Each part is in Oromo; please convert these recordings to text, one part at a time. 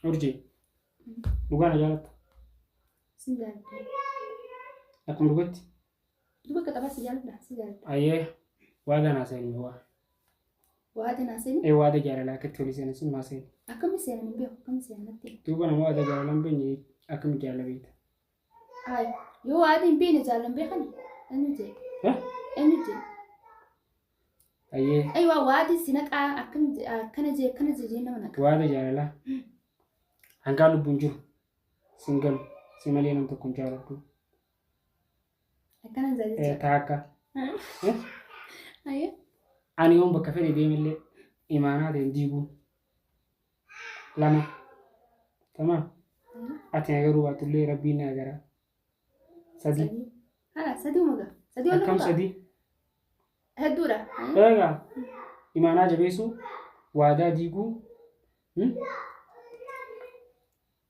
Urjii. Dhugaa na jaalatta. Sin jaaladha. Akkuma dhugatti. Duba akka taphaa si jaaladha. Si jaaladha. Ayyee waadaa naa seeni waa. Waada naa seeni. Ee waada jaalalaa akka itti walii seenan sun naa seeni. Akkami seenan hin beeku. Akkami seenan natti himi. Duuba nama waada jaalalaa hin beekne akkami jaalala beekta? Ayi yoo waada hin beekne jaalala hin beekani. Eenyu jee? Eh? Eenyu jee? Ayyee Ayiwaa waadi si naqaa akkam akkana jee akkana jee jee nama naqa. Waada jaalalaa. Hangaa lubbuun jiru sin galu si malee nam tokko hin jaaladhu. Akkana jaa jecha. Taakka. Eh? Ayyee. Ani yoon bakka fedhe deemellee imaanaa ta'e hin diiguu. Lama. Tamaam. Ati na garuu baatullee rabbiin na agaraa. Sadii. Sadii. Hala sadii umaga. Sadii ol Akkam sadii? Hedduudha. Egaa imaanaa jabeessuu, waadaa diiguu,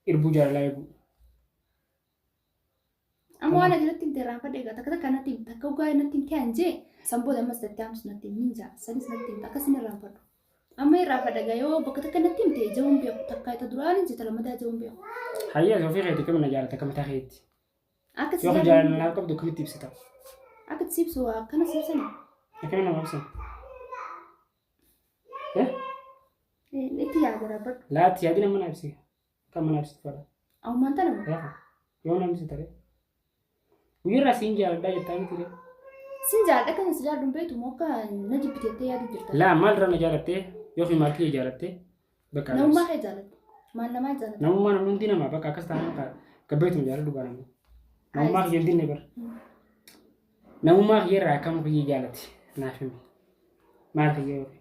irbuu jaalalaa eeguu. Amma waan ati natti himte irraanfadhe egaa takka takka natti himte takka ugaa natti himte an jee san booda ammas datti aantus natti himi nin jaa sanis natti himte akkasin irraanfadhu. Amma irraanfadha egaa yoo bakka takka natti himte ja'uun beeku takka ta duraan hin jette lammataa ja'uun beeku. Hayyee ati ofii keetii akkamiin na jaalatta akka mataa keetti? Akka si Yoo jaalladhu jaalala naaf qabdu akkamitti ibsita? Akka si ibsu akkana si ibsani. Akkamiin nama ibsan? Eh? Itti yaada rabbadhu. Laatti yaadina mana ibsi. Kan mana ibsitu fadha. Ammaan tana moo? Yaa yoo namni si taree. Guyyarraa siin jaaladhaa jettaa miti ree. Sin jaalladha kan si jaalladhu hin beektu moo akka na jibbiteettee yaadu jirta? Laa maal irraa na jaalattee yookiin maal kiyya jaalattee bakka Namummaa kee jaalatte. Maal namaa jaalatte? Namummaa namni hundi nama bakka akkas taanaan ka gabbeetu jaaladhu baanamu. Namummaa kiyya hin dinne bar. Namummaa kiyya irraa akkam kiyya jaalatti naaf himi. Maal kiyya yookiin.